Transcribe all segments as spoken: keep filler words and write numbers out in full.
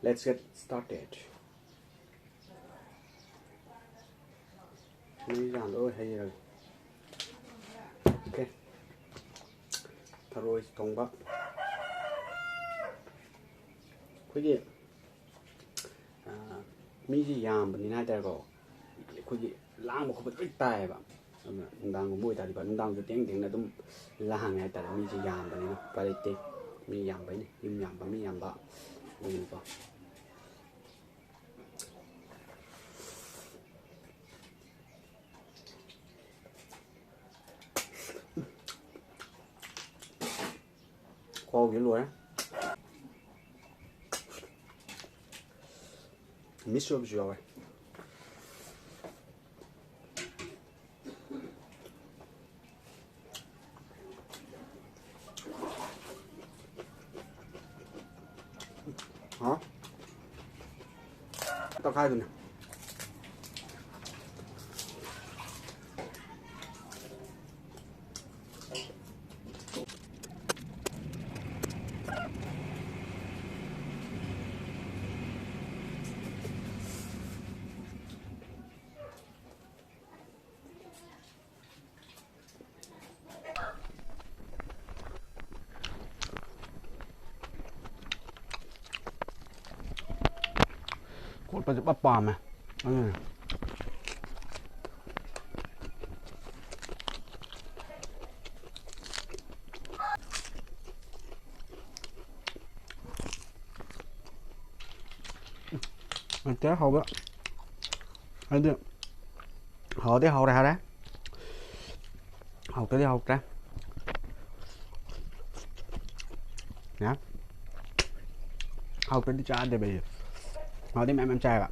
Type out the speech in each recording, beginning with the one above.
Let's get started. ꯃꯩ ꯆꯥꯡꯗ ꯂꯣꯏ ꯍꯩꯔꯒꯦ꯫ Okay꯫ ꯊꯔꯣꯏ ꯊꯣꯡꯕ꯫ ꯑꯩꯈꯣꯏꯒꯤ, ꯑ, ꯃꯤꯁꯤ ꯌꯥꯝꯕꯅꯤꯅ ꯍꯥꯏꯇꯥꯔꯦꯀꯣ, ꯑꯩꯈꯣꯏꯒꯤ ꯂꯥꯡꯕ ꯈꯣꯠꯄ ꯂꯣꯏ ꯇꯥꯏꯌꯦꯕ꯫ ꯑꯗꯨꯅ ꯅꯨꯡꯗꯥꯡꯒꯨꯝꯕ ꯑꯣꯏꯇꯥꯔꯗꯤ ꯐꯕ꯫ ꯅꯨꯡꯗꯥꯡꯁꯨ ꯊꯦꯡ ꯊꯦꯡꯅ ꯑꯗꯨꯝ ꯂꯥꯡꯉꯦ ꯍꯥꯏꯇꯥꯔꯦ꯫ ꯃꯤꯁꯦ ꯌꯥꯝꯕꯅꯤꯅ ꯎꯄꯥꯏ ꯂꯩꯇꯦ꯫ ꯃꯤ ꯌꯥꯝꯕꯩꯅꯤ, ꯌꯨꯝ ꯌꯥꯝꯕ, ꯃꯤ ꯌꯥꯝꯕ ꯑꯗꯨꯅꯤꯀꯣ꯫ ꯈꯨꯍꯥꯎꯗꯤ ꯂꯣꯏꯔꯦ꯫ Miss ꯑꯣꯏꯕꯁꯨ ꯌꯥꯎꯋꯦ꯫ ꯍꯥ? ꯇꯧꯈꯥꯏꯕꯅꯦ꯫ ꯈꯣꯠꯄꯁꯦ ꯄꯥꯝꯃꯦ꯫ ꯑꯗꯨꯅ ꯍꯥꯎꯕ꯫ ꯍꯥꯏꯗꯤ ꯍꯥꯎꯗꯤ ꯍꯥꯎꯔꯦ ꯍꯥꯏꯔꯦ꯫ ꯍꯥꯎꯇꯗꯤ ꯍꯥꯎꯇ꯭ꯔꯦ꯫ ꯌꯥ꯫ ꯍꯥꯎꯇꯗꯤ ꯆꯥꯗꯦꯕ ꯑꯩꯗꯤ꯫ ꯍꯥꯎꯗꯤ ꯃꯌꯥꯝ ꯃꯌꯥꯝ ꯆꯥꯏꯌꯦꯕ꯫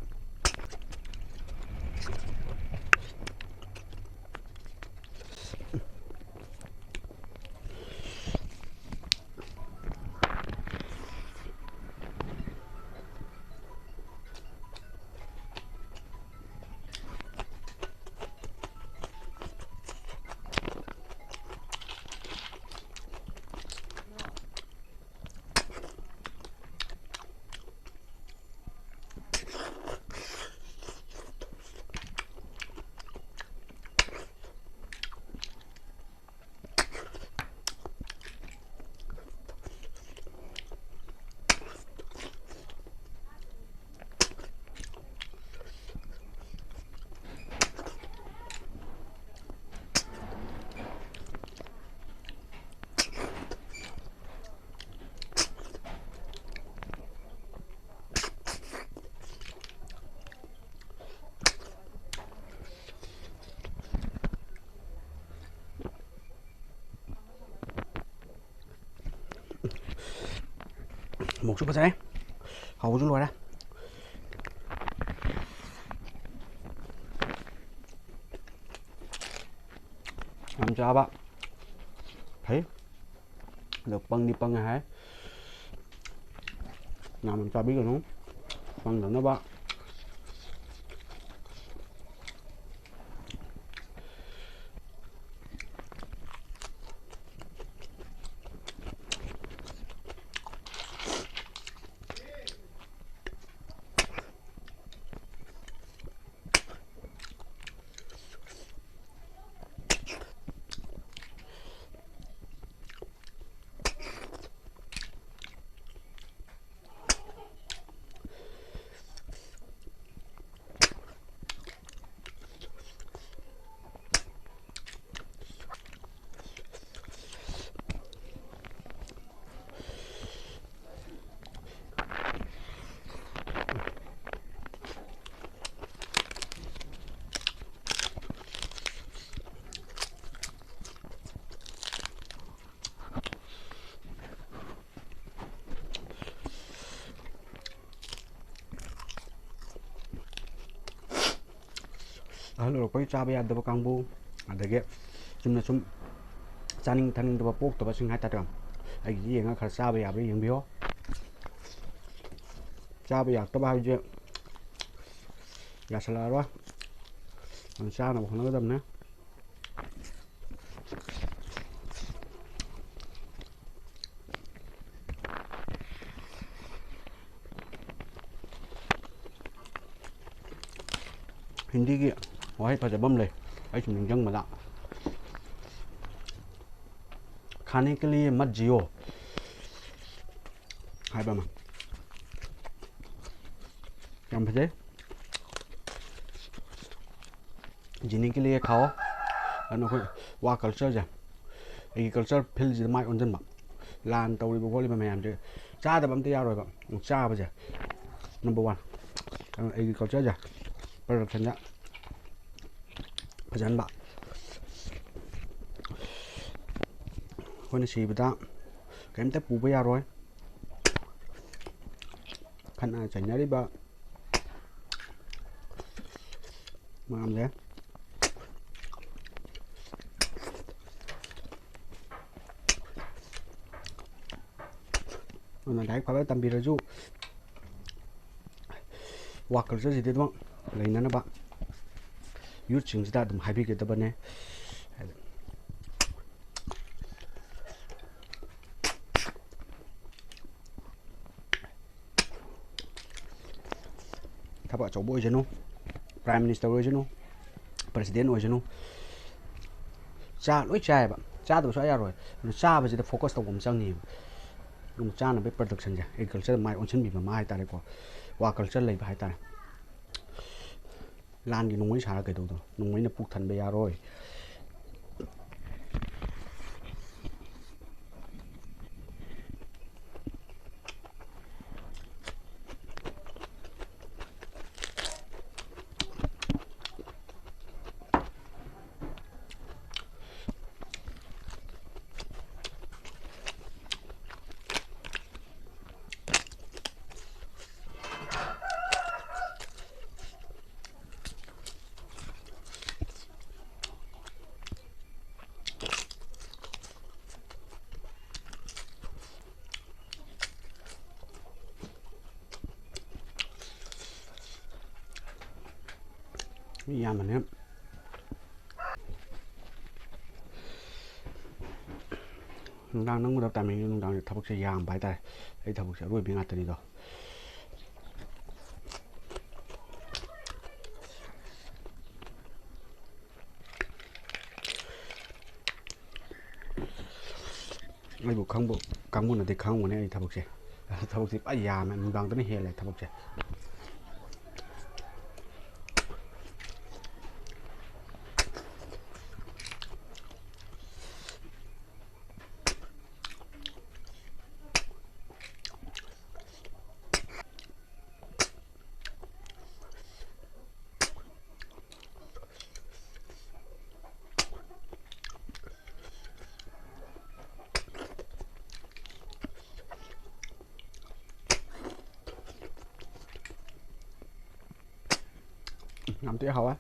ꯃꯣꯔꯣꯛꯁꯨ ꯐꯖꯔꯦ, ꯍꯥꯎꯕꯁꯨ ꯂꯣꯏꯔꯦ꯫ ꯌꯥꯝ ꯆꯥꯕ ꯐꯩ, ꯑꯗꯣ ꯄꯪꯗꯤ ꯄꯪꯉꯦ ꯍꯥꯏ꯫ ꯌꯥꯝ ꯆꯥꯕꯤꯒꯅꯨ, ꯄꯪꯗꯅꯕ꯫ ꯑꯍꯜ ꯑꯣꯏꯔꯛꯄꯒꯤ ꯆꯥꯕ ꯌꯥꯗꯕ ꯀꯥꯡꯕꯨ, ꯑꯗꯒꯤ ꯆꯨꯝꯅ ꯁꯨꯝ ꯆꯥꯅꯤꯡ ꯊꯛꯅꯤꯡꯗꯕ ꯄꯣꯛꯇꯕꯁꯤꯡ ꯍꯥꯏꯇꯥꯔꯦ, ꯑꯩꯒꯤꯗꯤ ꯌꯦꯡꯉꯒ ꯈꯔ ꯆꯥꯕ ꯌꯥꯕ꯭ꯔꯥ ꯌꯦꯡꯕꯤꯌꯣ꯫ ꯆꯥꯕ ꯌꯥꯔꯛꯇꯕ ꯍꯥꯏꯕꯁꯦ ꯌꯥꯁꯜꯂꯛꯑꯔꯣꯏ, ꯑꯗꯨꯅ ꯆꯥꯅꯕ ꯍꯣꯠꯅꯒꯗꯕꯅꯦ꯫ ꯍꯤꯟꯗꯤꯒꯤ ꯋꯥꯍꯩ ꯐꯖꯕ ꯑꯃ ꯂꯩ, ꯑꯩ ꯁꯨꯝ ꯅꯤꯡꯁꯤꯡꯕꯗ, "ꯈꯥꯅꯦ ꯀꯦ ꯂꯤꯌꯦ ꯃꯠ ꯖꯤꯌꯣ" ꯍꯥꯏꯕ ꯑꯃ꯫ ꯌꯥꯝ ꯐꯖꯩ꯫ "ꯖꯤꯅꯦ ꯀꯦ ꯂꯤꯌꯦ ꯈꯥꯑꯣ" ꯑꯗꯨꯅ ꯑꯩꯈꯣꯏ ꯋꯥ ꯀꯜꯆꯔꯁꯦ, ꯑꯩꯒꯤ ꯀꯜꯆꯔ ꯐꯤꯜꯁꯤꯗ ꯃꯥꯏ ꯑꯣꯟꯁꯤꯟꯕ, ꯂꯥꯟ ꯇꯧꯔꯤꯕ ꯈꯣꯠꯂꯤꯕ ꯃꯌꯥꯝꯁꯦ ꯆꯥꯗꯕ ꯑꯝꯇ ꯌꯥꯔꯣꯏꯕ꯫ ꯆꯥꯕꯁꯦ ꯅꯝꯕꯔ ꯋꯥꯟ꯫ ꯑꯗꯨꯅ ꯑꯩꯒꯤ ꯀꯜꯆꯔꯁꯦ ꯄ꯭ꯔꯗꯛꯁꯟꯗ ꯐꯖꯍꯟꯕ꯫ ꯑꯩꯈꯣꯏꯅ ꯁꯤꯕꯗ ꯀꯔꯤꯝꯇ ꯄꯨꯕ ꯌꯥꯔꯣꯏ꯫ ꯈꯠꯅ ꯆꯩꯅꯔꯤꯕ ꯃꯌꯥꯝꯁꯦ꯫ ꯑꯗꯨꯅ ꯂꯥꯏꯔꯤꯛ ꯐꯖꯅ ꯇꯝꯕꯤꯔꯁꯨ ꯋꯥ ꯀꯜꯆꯔꯁꯤꯗꯤ ꯑꯗꯨꯝ ꯂꯩꯅꯅꯕ ꯌꯨꯠꯁꯤꯡꯁꯤꯗ ꯑꯗꯨꯝ ꯍꯥꯏꯕꯤꯒꯗꯕꯅꯦ꯫ ꯊꯕꯛ ꯑꯆꯧꯕ ꯑꯣꯏꯁꯅꯨ, ꯄ꯭ꯔꯥꯏꯝ ꯃꯤꯅꯤꯁꯇꯔ ꯑꯣꯏꯁꯅꯨ, ꯄ꯭ꯔꯦꯁꯤꯗꯦꯟ ꯑꯣꯏꯁꯅꯨ, ꯆꯥ ꯂꯣꯏ ꯆꯥꯏꯌꯦꯕ, ꯆꯥꯗꯕ ꯁꯨꯡꯌꯥ ꯌꯥꯔꯣꯏ꯫ ꯑꯗꯨꯅ ꯆꯥꯕꯁꯤꯗ ꯐꯣꯀꯁ ꯇꯧꯕ ꯑꯃ ꯆꯪꯉꯤꯕ꯫ ꯑꯗꯨꯅ ꯆꯥꯅꯕꯒꯤ ꯄ꯭ꯔꯗꯛꯁꯟꯁꯦ, ꯑꯦꯒ꯭ꯔꯤꯀꯜꯆꯔꯗ ꯃꯥꯏ ꯑꯣꯟꯁꯤꯟꯕꯤꯕ ꯑꯃ ꯍꯥꯏ ꯇꯥꯔꯦꯀꯣ, ꯋꯥ ꯀꯜꯆꯔ ꯂꯩꯕ ꯍꯥꯏ ꯇꯥꯔꯦ꯫ ꯂꯥꯟꯒꯤ ꯅꯣꯡꯃꯩ ꯁꯥꯔ ꯀꯩꯗꯧꯗꯣꯏꯅꯣ? ꯅꯣꯡꯃꯩꯅ ꯄꯨꯛ ꯊꯟꯕ ꯌꯥꯔꯣꯏ꯫ ꯃꯤ ꯌꯥꯝꯕꯅꯦ꯫ ꯅꯨꯡꯗꯥꯡ ꯅꯝꯒꯗꯕ ꯇꯥꯏꯃꯤꯡꯁꯦ ꯅꯨꯡꯗꯥꯡꯁꯦ ꯊꯕꯛꯁꯦ ꯌꯥꯝꯕ ꯍꯥꯏꯇꯥꯔꯦ꯫ ꯑꯩ ꯊꯕꯛꯁꯦ ꯑꯔꯣꯏꯕꯤ ꯉꯥꯛꯇꯅꯤꯗꯣ꯫ ꯑꯩꯕꯨ ꯈꯪꯕ ꯀꯥꯡꯕꯨꯅꯗꯤ ꯈꯪꯉꯝꯒꯅꯤ ꯑꯩ ꯊꯕꯛꯁꯦ꯫ ꯊꯕꯛꯁꯦ ꯐꯖ ꯌꯥꯝꯃꯦ, ꯅꯨꯡꯗꯥꯡꯗꯅ ꯍꯦꯜꯂꯦ ꯊꯕꯛꯁꯦ꯫ ꯌꯥꯝ ꯊꯤ ꯍꯥꯎꯋꯦ꯫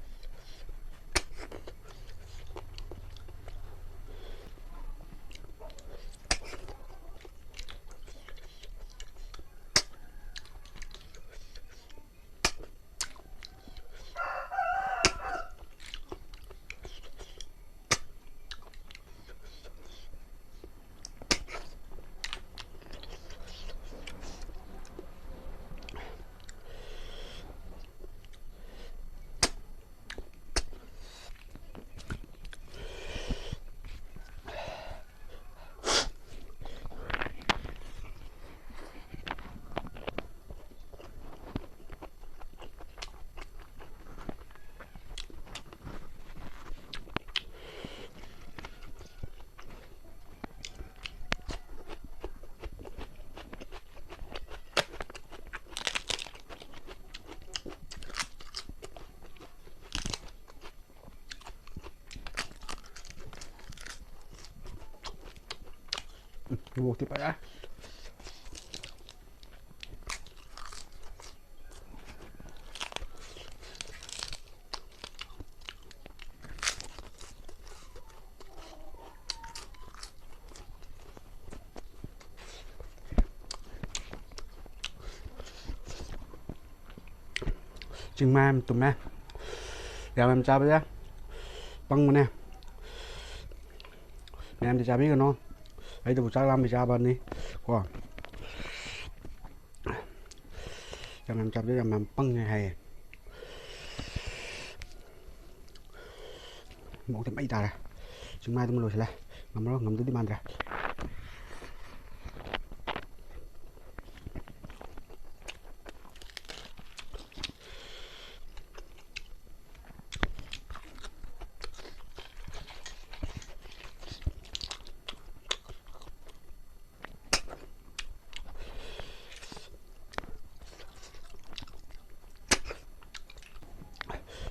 ꯎꯝ, ꯃꯣꯔꯣꯛꯇꯤ ꯐꯖꯔꯦ꯫ ꯆꯤꯡꯃꯥꯏ ꯑꯃ ꯇꯨꯝꯃꯦ꯫ ꯌꯥꯝ ꯌꯥꯝ ꯆꯥꯕꯁꯦ ꯄꯪꯕꯅꯦ꯫ ꯃꯌꯥꯝꯗꯤ ꯆꯥꯕꯤꯒꯅꯣ꯫ ꯑꯩꯗꯕꯨ ꯆꯥꯛ ꯂꯥꯝꯕꯩ ꯆꯥꯕꯅꯤ ꯀꯣ꯫ ꯌꯥꯝ ꯌꯥꯝ ꯆꯥꯕꯁꯦ ꯌꯥꯝ ꯌꯥꯝ ꯄꯪꯉꯦ ꯍꯥꯏꯌꯦ꯫ ꯃꯣꯔꯣꯛꯇꯤ ꯃꯩ ꯇꯥꯔꯦ꯫ ꯆꯤꯡꯃꯥꯏꯗꯨꯃ ꯂꯣꯏꯁꯤꯜꯂꯦ꯫ ꯉꯝꯃꯔꯣꯏ, ꯉꯝꯗꯧꯗꯤ ꯃꯥꯟꯗ꯭ꯔꯦ꯫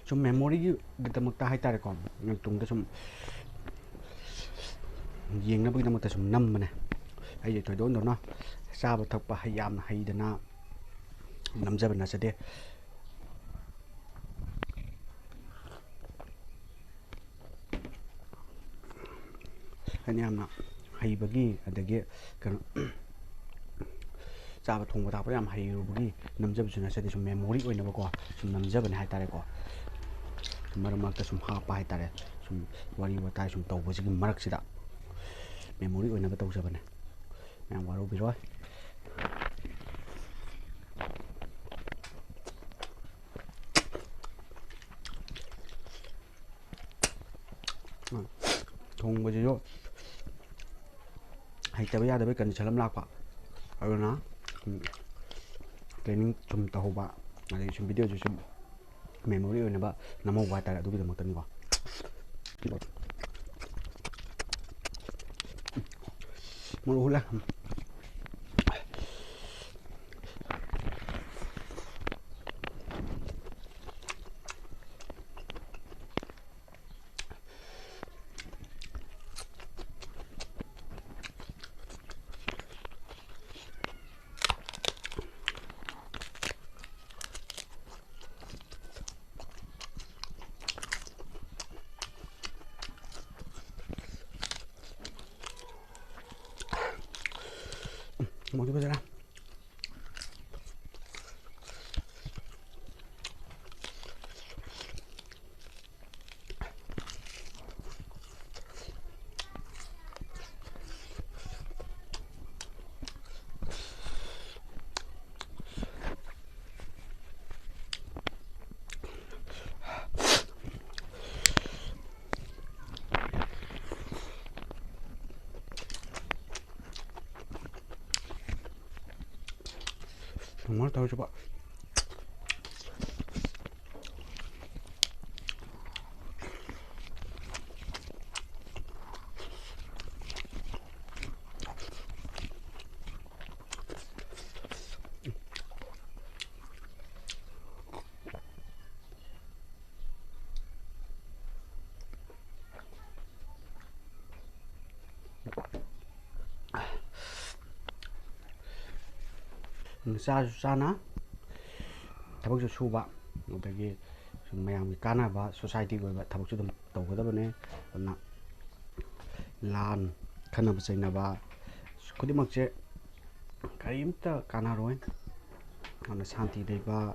ꯁꯨꯝ ꯃꯦꯃꯣꯔꯤꯒꯤꯗꯃꯛꯇ ꯍꯥꯏꯇꯥꯔꯦꯀꯣ, ꯇꯨꯡꯗ ꯁꯨꯝ ꯌꯦꯡꯅꯕꯒꯤꯗꯃꯛꯇ ꯁꯨꯝ ꯅꯝꯕꯅꯦ꯫ ꯑꯩꯁꯦ ꯊꯣꯏꯗꯣꯛ ꯍꯦꯟꯗꯣꯛꯅ ꯆꯥꯕ ꯊꯛꯄ ꯍꯩ ꯌꯥꯝꯅ ꯍꯩꯗꯅ ꯅꯝꯖꯕ ꯅꯠꯆꯗꯦ꯫ ꯌꯥꯝꯅ ꯍꯩꯕꯒꯤ, ꯑꯗꯒꯤ ꯀꯩꯅꯣ, ꯆꯥꯕ ꯊꯣꯡꯕ ꯊꯥꯛꯄ ꯌꯥꯝ ꯍꯩꯔꯨꯕꯒꯤ ꯅꯝꯖꯕꯁꯨ ꯅꯠꯆꯗꯦ, ꯁꯨꯝ memory ꯑꯣꯏꯅꯕꯀꯣ, ꯁꯨꯝ ꯅꯝꯖꯕꯅꯦ ꯍꯥꯏꯇꯥꯔꯦꯀꯣ꯫ ꯃꯔꯛ ꯃꯔꯛꯇ ꯁꯨꯝ ꯍꯥꯞꯄ ꯍꯥꯏꯇꯥꯔꯦ, ꯁꯨꯝ ꯋꯥꯔꯤ ꯋꯥꯇꯥꯏ ꯁꯨꯝ ꯇꯧꯕꯁꯤꯒꯤ ꯃꯔꯛꯁꯤꯗ memory ꯑꯣꯏꯅꯕ ꯇꯧꯖꯕꯅꯦ꯫ ꯃꯌꯥꯝ ꯋꯥꯔꯧꯕꯤꯔꯣꯏ꯫ ꯊꯣꯡꯕꯁꯤꯁꯨ ꯍꯩꯇꯕ ꯌꯥꯗꯕꯒꯤ condition ꯑꯃ ꯂꯥꯛꯄ, ꯑꯗꯨꯅ, ꯎꯝ, training ꯁꯨꯝ ꯇꯧꯍꯧꯕ, ꯑꯗꯒꯤ ꯁꯨꯝ video ꯁꯨ ꯁꯨꯝ memory ꯑꯣꯏꯅꯕ ꯅꯝꯍꯧꯕ ꯍꯥꯏꯇꯥꯔꯦ, ꯑꯗꯨꯒꯤꯗꯃꯛꯇꯅꯤꯀꯣ꯫ ꯃꯣꯔꯣꯛ ꯍꯨꯜꯂꯦ꯫ ꯃꯣꯔꯣꯛꯇꯤ ꯐꯖꯔꯦ꯫ ꯊꯣꯡꯉ ꯇꯧꯔꯁꯤꯕ꯫ ꯆꯥꯁꯨ ꯆꯥꯅ ꯊꯕꯛꯁꯨ ꯁꯨꯕ, ꯑꯗꯒꯤ ꯁꯨꯝ ꯃꯌꯥꯝꯒꯤ ꯀꯥꯟꯅꯕ, society ꯒꯤ ꯑꯣꯏꯕ ꯊꯕꯛꯁꯨ ꯑꯗꯨꯝ ꯇꯧꯒꯗꯕꯅꯦ꯫ ꯑꯗꯨꯅ ꯂꯥꯟ, ꯈꯠꯅꯕ ꯆꯩꯅꯕ ꯈꯨꯗꯤꯡꯃꯛꯁꯦ ꯀꯔꯤꯝꯇ ꯀꯥꯟꯅꯔꯣꯏ꯫ ꯑꯗꯨꯅ ꯁꯥꯟꯇꯤ ꯂꯩꯕ,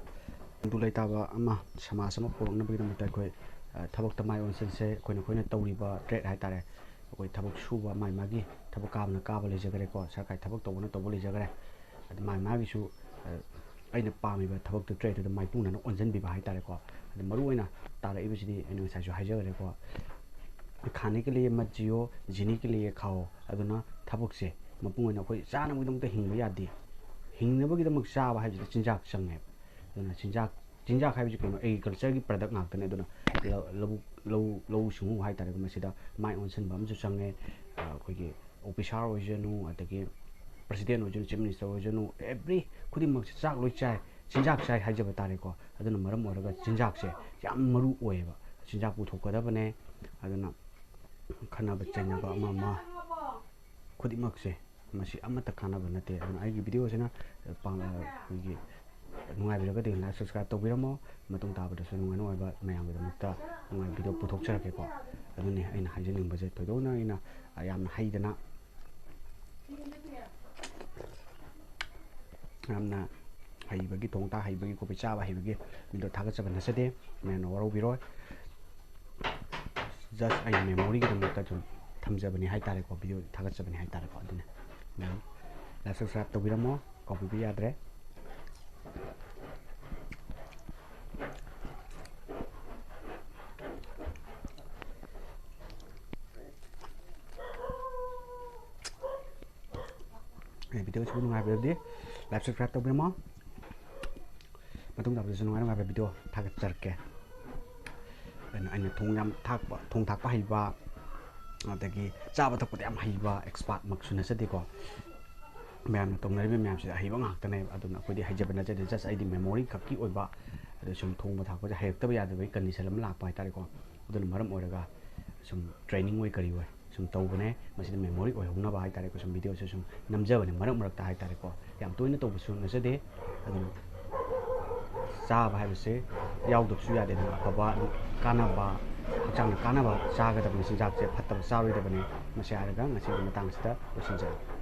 ꯑꯗꯨ ꯂꯩꯇꯥꯕ ꯑꯃ, ꯁꯃꯥꯖ ꯑꯃ ꯄꯨꯔꯛꯅꯕꯒꯤꯗꯃꯛꯇ ꯑꯩꯈꯣꯏ, ꯑ, ꯊꯕꯛꯇ ꯃꯥꯏ ꯑꯣꯟꯁꯤꯟꯁꯦ꯫ ꯑꯩꯈꯣꯏꯅ, ꯑꯩꯈꯣꯏꯅ ꯇꯧꯔꯤꯕ trade ꯍꯥꯏꯇꯥꯔꯦ, ꯑꯩꯈꯣꯏ ꯊꯕꯛ ꯁꯨꯕ ꯃꯥꯏ ꯃꯥꯒꯤ ꯊꯕꯛ ꯀꯥꯕꯅ ꯀꯥꯕ ꯂꯩꯖꯈ꯭ꯔꯦꯀꯣ, ꯁꯔꯀꯥꯔꯒꯤ ꯊꯕꯛ ꯇꯧꯕꯅ ꯇꯧꯕ ꯂꯩꯖꯈ꯭ꯔꯦ꯫ ꯑꯗꯨ ꯃꯥꯏ ꯃꯥꯒꯤꯁꯨ, ꯑ, ꯑꯩꯅ ꯄꯥꯝꯃꯤꯕ ꯊꯕꯛꯇꯨ, tradeꯇꯨꯗ ꯃꯥꯏꯄꯨꯅꯅ ꯑꯣꯟꯁꯤꯟꯕꯤꯕ ꯍꯥꯏꯇꯥꯔꯦꯀꯣ꯫ ꯑꯗꯨ ꯃꯔꯨꯑꯣꯏꯅ ꯇꯥꯔꯛꯏꯕꯁꯤꯗꯤ ꯑꯩꯅ ꯉꯁꯥꯏꯁꯨ ꯍꯥꯏꯖꯈ꯭ꯔꯦꯀꯣ, "खाने के लिए मत जियो, जीने के लिए खाओ"꯫ ꯑꯗꯨꯅ ꯊꯕꯛꯁꯦ ꯃꯄꯨꯡ ꯑꯣꯏꯅ ꯑꯩꯈꯣꯏ ꯆꯥꯅꯕꯒꯤꯗꯃꯛꯇ ꯍꯤꯡꯕ ꯌꯥꯗꯦ꯫ ꯍꯤꯡꯅꯕꯒꯤꯗꯃꯛ ꯆꯥꯕ ꯍꯥꯏꯕꯁꯤꯗ ꯆꯤꯟꯖꯥꯛ ꯆꯪꯉꯦꯕ꯫ ꯑꯗꯨꯅ ꯆꯤꯟꯖꯥꯛ, ꯆꯤꯟꯖꯥꯛ ꯍꯥꯏꯕꯁꯤ ꯀꯩꯅꯣ? Agricultureꯒꯤ product ꯉꯥꯛꯇꯅꯦ꯫ ꯑꯗꯨꯅ ꯂꯧ-, ꯂꯧꯕꯨꯛ, ꯂꯧ, ꯂꯧꯎ ꯁꯤꯡꯎ ꯍꯥꯏꯇꯥꯔꯦꯀꯣ, ꯃꯁꯤꯗ ꯃꯥꯏ ꯑꯣꯟꯁꯤꯟꯕ ꯑꯃꯁꯨ ꯆꯪꯉꯦ꯫ ꯑ, ꯑꯩꯈꯣꯏꯒꯤ officer ꯑꯣꯏꯖꯅꯨ, ꯑꯗꯒꯤ president ꯑꯣꯏꯖꯅꯨ, chief minister ꯑꯣꯏꯖꯅꯨ, every ꯈꯨꯗꯤꯡꯃꯛꯁꯦ ꯆꯥꯛ ꯂꯣꯏ ꯆꯥꯏ, ꯆꯤꯟꯖꯥꯛ ꯆꯥꯏ ꯍꯥꯏꯖꯕ ꯇꯥꯔꯦꯀꯣ꯫ ꯑꯗꯨꯅ ꯃꯔꯝ ꯑꯣꯏꯔꯒ ꯆꯤꯟꯖꯥꯛꯁꯦ ꯌꯥꯝ ꯃꯔꯨ ꯑꯣꯏꯌꯦꯕ꯫ ꯆꯤꯟꯖꯥꯛ ꯄꯨꯊꯣꯛꯀꯗꯕꯅꯦ꯫ ꯑꯗꯨꯅ ꯈꯠꯅꯕ ꯆꯩꯅꯕ ꯑꯃ ꯑꯃ ꯈꯨꯗꯤꯡꯃꯛꯁꯦ, ꯃꯁꯤ ꯑꯃꯠꯇ ꯀꯥꯟꯅꯕ ꯅꯠꯇꯦ꯫ ꯑꯗꯨꯅ ꯑꯩꯒꯤ videoꯁꯤꯅ, ꯑ, ꯄꯥꯡ-, ꯑ, ꯑꯩꯈꯣꯏꯒꯤ ꯅꯨꯡꯉꯥꯏꯕꯤꯔꯒꯗꯤ like, subscribe ꯇꯧꯕꯤꯔꯝꯃꯣ꯫ ꯃꯇꯨꯡ ꯇꯥꯕꯗꯁꯨ ꯅꯨꯡꯉꯥꯏ ꯅꯨꯡꯉꯥꯏꯕ ꯃꯌꯥꯝꯒꯤꯗꯃꯛꯇ ꯅꯨꯡꯉꯥꯏꯕ video ꯄꯨꯊꯣꯛꯆꯔꯛꯀꯦꯀꯣ꯫ ꯑꯗꯨꯅꯤ ꯑꯩꯅ ꯍꯥꯏꯖꯅꯤꯡꯕꯁꯦ꯫ ꯊꯣꯏꯗꯣꯛꯅ ꯑꯩꯅ, ꯑ, ꯌꯥꯝꯅ ꯍꯩꯗꯅ, ꯌꯥꯝꯅ ꯍꯩꯕꯒꯤ, ꯊꯣꯡ ꯊꯥꯛ ꯍꯩꯕꯒꯤ, ꯈꯣꯠꯄ ꯆꯥꯕ ꯍꯩꯕꯒꯤ ꯃꯤꯗꯣ ꯊꯥꯒꯠꯆꯕ ꯅꯠꯆꯗꯦ, ꯃꯌꯥꯝꯅ ꯋꯥꯔꯧꯕꯤꯔꯣꯏ꯫ Just ꯑꯩ memoryꯒꯤꯗꯃꯛꯇ ꯑꯗꯨꯝ ꯊꯝꯖꯕꯅꯤ ꯍꯥꯏꯇꯥꯔꯦꯀꯣ, video ꯊꯥꯒꯠꯆꯕꯅꯤ ꯍꯥꯏꯇꯥꯔꯦꯀꯣ꯫ ꯑꯗꯨꯅ ꯃꯌꯥꯝ like, subscribe ꯇꯧꯕꯤꯔꯝꯃꯣ, ꯀꯥꯎꯕꯤꯕ ꯌꯥꯗ꯭ꯔꯦ꯫ ꯑꯩ videoꯁꯤꯕꯨ ꯅꯨꯡꯉꯥꯏꯕꯤꯔꯕꯗꯤ like, subscribe ꯇꯧꯕꯤꯔꯝꯃꯣ꯫ ꯃꯇꯨꯡ ꯇꯥꯕꯗꯁꯨ ꯅꯨꯡꯉꯥꯏ ꯅꯨꯡꯉꯥꯏꯕ video ꯊꯥꯒꯠꯆꯔꯛꯀꯦ꯫ ꯑꯗꯨꯅ ꯑꯩꯅ ꯊꯣꯡ ꯌꯥꯝ ꯊꯥꯛꯄ, ꯊꯣꯡ ꯊꯥꯛꯄ ꯍꯩꯕ, ꯑꯗꯒꯤ ꯆꯥꯕ ꯊꯛꯄꯗ ꯌꯥꯝ ꯍꯩꯕ expertꯃꯛꯁꯨ ꯅꯠꯆꯗꯦꯀꯣ꯫ ꯃꯌꯥꯝꯅ ꯇꯧꯅꯔꯤꯕ ꯃꯌꯥꯝꯁꯤꯗ ꯑꯍꯩꯕ ꯉꯥꯛꯇꯅꯦꯕ꯫ ꯑꯗꯨꯅ ꯑꯩꯈꯣꯏꯗꯤ ꯍꯩꯖꯕ ꯅꯠꯆꯗꯦ, just ꯑꯩꯗꯤ memory ꯈꯛꯀꯤ ꯑꯣꯏꯕ, ꯑꯗꯨ ꯁꯨꯝ ꯊꯣꯡꯕ ꯊꯥꯛꯄꯁꯦ ꯍꯩꯔꯛꯇꯕ ꯌꯥꯗꯕꯒꯤ condition ꯑꯃ ꯂꯥꯛꯄ ꯍꯥꯏꯇꯥꯔꯦꯀꯣ꯫ ꯑꯗꯨꯅ ꯃꯔꯝ ꯑꯣꯏꯔꯒ ꯁꯨꯝ training ꯑꯣꯏ ꯀꯔꯤ ꯑꯣꯏ ꯁꯨꯝ ꯇꯧꯕꯅꯦ꯫ ꯃꯁꯤꯗ memory ꯑꯣꯏꯍꯧꯅꯕ ꯍꯥꯏꯇꯥꯔꯦꯀꯣ, ꯁꯨꯝ videoꯁꯦ ꯁꯨꯝ ꯅꯝꯖꯕꯅꯦ ꯃꯔꯛ ꯃꯔꯛꯇ ꯍꯥꯏꯇꯥꯔꯦꯀꯣ꯫ ꯌꯥꯝ ꯇꯣꯏꯅ ꯇꯧꯕꯁꯨ ꯅꯠꯆꯗꯦ꯫ ꯑꯗꯨꯅ ꯆꯥꯕ ꯍꯥꯏꯕꯁꯦ ꯌꯥꯎꯗꯕꯁꯨ ꯌꯥꯗꯦꯗꯅ, ꯑꯐꯕ, ꯀꯥꯟꯅꯕ, ꯍꯛꯆꯥꯡꯗ ꯀꯥꯟꯅꯕ ꯆꯥꯒꯗꯕꯅꯤ, ꯆꯤꯟꯖꯥꯛꯁꯦ ꯐꯠꯇꯕ ꯆꯥꯔꯣꯏꯗꯕꯅꯤ꯫ ꯃꯁꯤ ꯍꯥꯏꯔꯒ ꯉꯁꯤꯒꯤ ꯃꯇꯥꯡꯁꯤꯗ ꯂꯣꯏꯁꯤꯟꯖꯔꯒꯦ꯫